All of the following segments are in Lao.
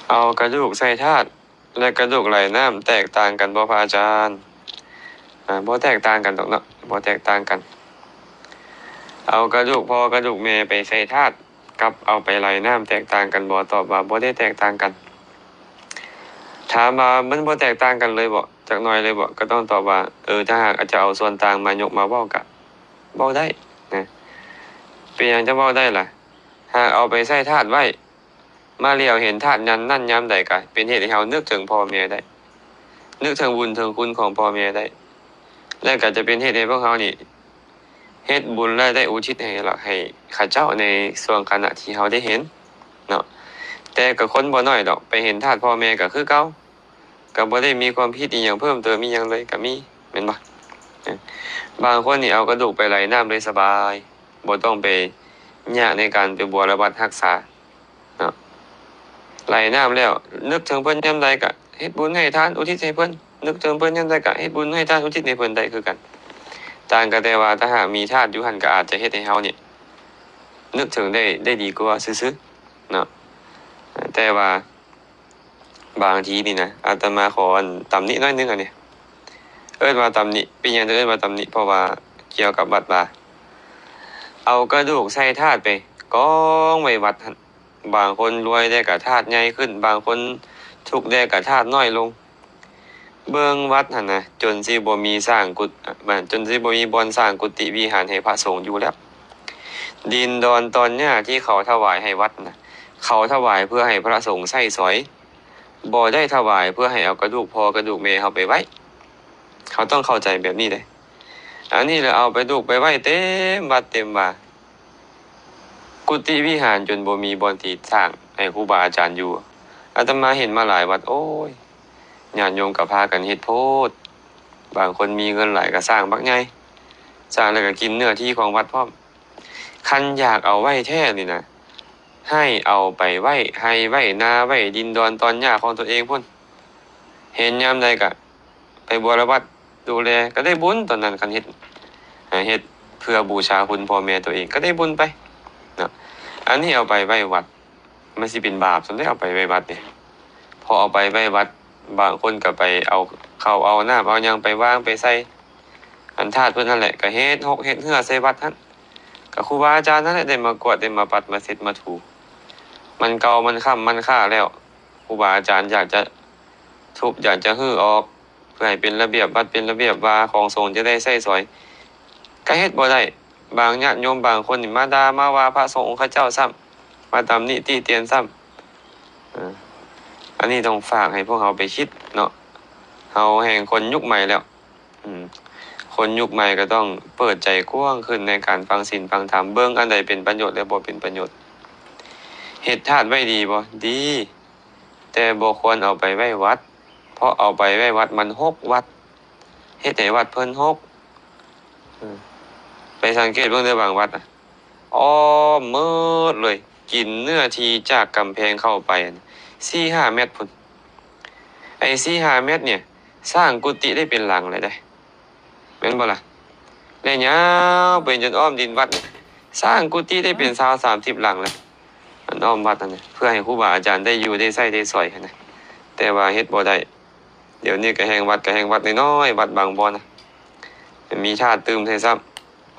ເອົາກະດູກໃສ່ທາດ ແລະ ກະດູກໄຫຼນ້ຳແຕກຕ່າງກັນບໍ່ພະອາຈານ? ອາ ບໍ່ແຕກຕ່າງກັນດອກເນາະ ບໍ່ແຕກຕ່າງກັນ. ເອົາກະດູກພໍ່ກະດູກແມ່ໄປໃສ່ທາດ ກັບເອົາໄປໄຫຼນ້ຳແຕກຕ່າງກັນບໍ່? ຕອບວ່າບໍ່ໄດ້ແຕກຕ່າງກັນ. ຖາມວ່າມັນບໍ່ແຕກຕ່າງກັນເລີຍບໍ່? ຈັກໜ້ອຍເລີຍບໍ່? ກໍຕ້ອງຕອບວ່າ ເອີ ຖ້າຫາກຈະເອົາສ່ວນຕ່າງມາຍົກມາເວົ້າກະເວົ້າໄດ້ນະ. ເປັນຫຍັງຈະເວົ້າໄດ້ລະ? ຫາກເອົາໄປໃສ່ທາດໄວ້ ມາຫຼຽວເຫັນທາດນັ້ນຍາມໃດ ກະເປັນເຫດໃຫ້ເຮົານຶກເຖິງພໍ່ແມ່ໄດ້ ນຶກເຖິງບຸນເຖິງຄຸນຂອງພໍ່ແມ່ໄດ້ ແລະ ກະຈະເປັນເຫດໃຫ້ພວກເຮົານີ້ເຮັດບຸນ ແລະ ໄດ້ອຸທິດໃຫ້ ໃຫ້ເຂົາເຈົ້າໃນຊ່ວງຂະນະທີ່ເຮົາໄດ້ເຫັນເນາະ. ແຕ່ກະຄົນບໍ່ໜ້ອຍດອກ ໄປເຫັນທາດພໍ່ແມ່ກະຄືເກົ່າ ກະບໍ່ໄດ້ມີຄວາມຄິດອີ່ຫຍັງເພີ່ມເຕີມອີ່ຫຍັງເລີຍ ກະມີ ແມ່ນບໍ່? ບາງຄົນນີ້ເອົາກະດູກໄປໄຫຼນ້ຳເລີຍ ສະບາຍ ບໍ່ຕ້ອງໄປຍາກໃນການໄປບົວລະບັດຮັກສາເນາະ. ໄຫຼນ້ຳແລ້ວ ນຶກເຖິງເພິ່ນຍາມໃດກະເຮັດບຸນໃຫ້ທານອຸທິດໃຫ້ເພິ່ນ ນຶກເຖິງເພິ່ນຍາມໃດກະເຮັດບຸນໃຫ້ທານອຸທິດໃຫ້ເພິ່ນໄດ້ຄືກັນ. ຕ່າງກັນແຕ່ວ່າ ຖ້າຫາກມີທາດຢູ່ຫັ້ນ ກະອາດຈະເຮັດໃຫ້ເຮົານີ້ນຶກເຖິງໄດ້ ໄດ້ດີກວ່າຊື່ໆເນາະ. ແຕ່ວ່າ ບາງທີນີ້ນະ ອາດຕະມາຂໍອັນຕຳໜິໜ້ອຍໜຶ່ງອັນນີ້ ເອີ້ນວ່າຕຳໜິ. ເປັນຫຍັງເຖິງເອີ້ນວ່າຕຳໜິ? ເພາະວ່າກ່ຽວກັບວັດວ່າ ເອົາກະດູກໃສ່ທາດໄປກອງໄວ້ວັດຫັ້ນ. ບາງຄົນລວຍແລ້ວກະທາດໃຫຍ່ຂຶ້ນ ບາງຄົນທຸກແລ້ວກະທາດນ້ອຍລົງ. ເບິ່ງວັດຫັ້ນນະ ຈົນຊິບໍ່ມີສ້າງກຸ ຈົນຊິບໍ່ມີບ່ອນສ້າງກຸຕິວິຫານໃຫ້ພະສົງຢູ່ແລ້ວ. ດິນດອນຕອນຫຍ້າທີ່ເຂົາຖວາຍໃຫ້ວັດນະ ເຂົາຖວາຍເພື່ອໃຫ້ພະສົງໃຊ້ສອຍ ບໍ່ໄດ້ຖວາຍເພື່ອໃຫ້ເອົາກະດູກພໍ່ກະດູກແມ່ເຮົາໄປໄວ້. ເຮົາຕ້ອງເຂົ້າໃຈແບບນີ້ເດ້. ອັນນີ້ລະເອົາໄປດູກໄປໄວ້ເຕັມວັດເຕັມວາ ກຸຕິວິຫານຈົນບໍ່ມີບ່ອນທີ່ສ້າງໃຫ້ຄູບາອາຈານຢູ່. ອາດຕະມາເຫັນມາຫຼາຍວັດ ໂອ້ຍ ຍາດໂຍມກໍພາກັນເຮັດໂພດ. ບາງຄົນມີເງິນຫຼາຍກໍສ້າງບັກໃຫຍ່ ສ້າງແລ້ວກໍກິນເນື້ອທີ່ຂອງວັດພ້ອມ. ຄັນຢາກເອົາໄວ້ແທ້ນີ້ນະ ໃຫ້ເອົາໄປໄວ້ໄຮ່ໄວ້ນາ ໄວ້ດິນດອນຕອນຫຍ້າຂອງຕົນເອງພຸ້ນ. ເຫັນຍາມໃດກະໄປບົວລະບັດດູແລ ກໍໄດ້ບຸນຕອນນັ້ນ. ຄັນເຮັດ ເຮັດເພື່ອບູຊາຄຸນພໍ່ແມ່ຕົວເອງ ກໍໄດ້ບຸນໄປເນາະ. ອັນນີ້ເອົາໄປໄວ້ວັດ ມັນຊິເປັນບາບຊັ້ນເດ້ ເອົາໄປໄວ້ວັດເດ້. ພໍເອົາໄປໄວ້ວັດ ບາງຄົນກໍໄປເອົາເຂົ້າເອົານ້ຳເອົາຫຍັງໄປວາງໄປໃສ່ອັນທາດເພິ່ນຫັ້ນແຫຼະ ກໍເຮັດຮົກເຮັດເຮືອໃສ່ວັດຫັ້ນ. ກໍຄູບາອາຈານນັ້ນແຫຼະ ໄດ້ມາກວາດ ໄດ້ມາປັດ ມາເຊັດ ມາຖູ. ມັນເກົ່າ ມັນຄ້ຳ ມັນຄ້າແລ້ວ ຄູບາອາຈານຢາກຈະທຸບ ຢາກຈະຮື້ອອກ ເພື່ອໃຫ້ເປັນລະບຽບວັດ ເປັນລະບຽບວາ ຂອງສົງຈະໄດ້ໃຊ້ສອຍ ກໍເຮັດບໍ່ໄດ້. ບາງຍາດໂຍມບາງຄົນນີ້ມາດ່າມາວ່າພະສົງອົງຄະເຈົ້າຊ້ຳ ມາຕຳໜິຕິຕຽນຊ້ຳ. ເອີ ອັນນີ້ຕ້ອງຝາກໃຫ້ພວກເຮົາໄປຄິດເນາະ. ເຮົາແຮ່ງຄົນຍຸກໃໝ່ແລ້ວ. ອືມ ຄົນຍຸກໃໝ່ກໍຕ້ອງເປີດໃຈກວ້າງຂຶ້ນໃນການຟັງສິນຟັງທຳ, ເບິ່ງອັນໃດເປັນປະໂຫຍດ ແລະ ບໍ່ເປັນປະໂຫຍດ. ເຮັດທາດໄວ້ດີບໍ່? ດີ, ແຕ່ບໍ່ຄວນເອົາໄປໄວ້ວັດ, ເພາະເອົາໄປໄວ້ວັດມັນຮົກວັດ, ເຮັດໃຫ້ວັດເພິ່ນຮົກ. ເອີ ໄປສັງເກດເບິ່ງເດີ ບາງວັດນະ ອ້ອມໝົດເລີຍ, ກິນເນື້ອທີ່ຈາກກຳແພງເຂົ້າໄປສີ່ຫ້າແມັດພຸ້ນ. ໄອ້ສີ່ຫ້າແມັດນີ້ ສ້າງກຸຕິໄດ້ເປັນຫຼັງແລ້ວເດ້ ແມ່ນບໍ່ລະ? ແລະ ຍາວໄປຈົນອ້ອມດິນວັດ ສ້າງກຸຕິໄດ້ເປັນຊາວສາມສິບຫຼັງແລ້ວ ອັນອ້ອມວັດຫັ້ນນະ ເພື່ອໃຫ້ຄູບາອາຈານໄດ້ຢູ່ໄດ້ໃຊ້ໄດ້ສອຍຫັ້ນນະ. ແຕ່ວ່າເຮັດບໍ່ໄດ້. ດຽວນີ້ກໍແຮ່ງວັດ ກໍແຮ່ງວັດນ້ອຍໆ ວັດບາງບ່ອນນະ ມີທາດຕື່ມໃສ່ຊ້ຳ.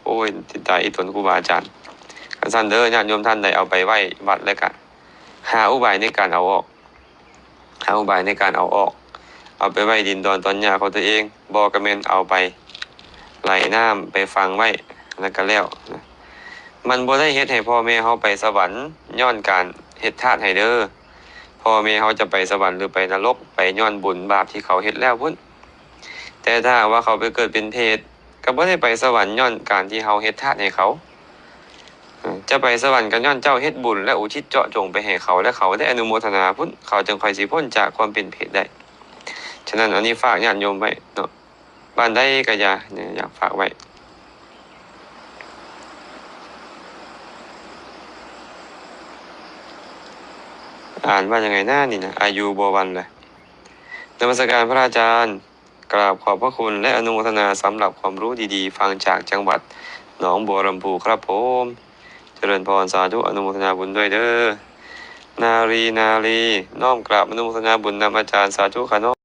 ໂອ້ຍ ຕິດຕາອີ່ຕົນຄູບາອາຈານ. ຄັນຊັ້ນເດີ ຍາດໂຍມທ່ານໃດເອົາໄປໄວ້ວັດແລ້ວກະ ຫາອຸບາຍໃນການເອົາອອກ ຫາອຸບາຍໃນການເອົາອອກ, ເອົາໄປໄວ້ດິນດອນຕອນຫຍ້າຂອງຕົວເອງ, ບໍ່ກໍແມ່ນເອົາໄປໄຫຼນ້ຳ ໄປຝັງໄວ້ ແລ້ວກໍແລ້ວນະ. ມັນບໍ່ໄດ້ເຮັດໃຫ້ພໍ່ແມ່ເຮົາໄປສະຫວັນຍ້ອນການເຮັດທາດໃຫ້ເດີ. ພໍ່ແມ່ເຮົາຈະໄປສະຫວັນ ຫຼື ໄປນະລົກ ໄປຍ້ອນບຸນບາບທີ່ເຂົາເຮັດແລ້ວພຸ້ນ. ແຕ່ຖ້າຫາກວ່າເຂົາໄປເກີດເປັນເປດ ກໍບໍ່ໄດ້ໄປສະຫວັນຍ້ອນການທີ່ເຮົາເຮັດທາດໃຫ້ເຂົາ. ເອີ ຈະໄປສະຫວັນກໍຍ້ອນເຈົ້າເຮັດບຸນ ແລະ ອຸທິດເຈາະຈົງໄປໃຫ້ເຂົາ ແລະ ເຂົາໄດ້ອະນຸໂມທະນາພຸ້ນ ເຂົາຈຶ່ງຄ່ອຍຊິພົ້ນຈາກຄວາມເປັນເປດໄດ້. ສະນັ້ນ ອັນນີ້ຝາກຍາດໂຍມໄວ້ເນາະ ບ້ານໃດກໍຢ່າ ຢາກຝາກໄວ້. ອ່ານວ່າຍັງໄງນະນີ້ນະ ອາຍຸບໍ່ວັນລະ. ນະມັດສະການພະອາຈານ. ກາບຂອບພະຄຸນ ແລະ ອະນຸໂມທະນາສຳລັບຄວາມຮູ້ດີໆ ຟັງຈາກຈັງຫວັດໜອງບົວລຳພູຄັບຜົມ. ຈະເລີນພອນ ສາທຸ ອະນຸໂມທະນາບຸນດ້ວຍເດີ. ນາລີ ນາລີ ນ້ອມກາບອະນຸໂມທະນາບຸນນຳອາຈານ ສາທຸຂ້ານ້ອງ.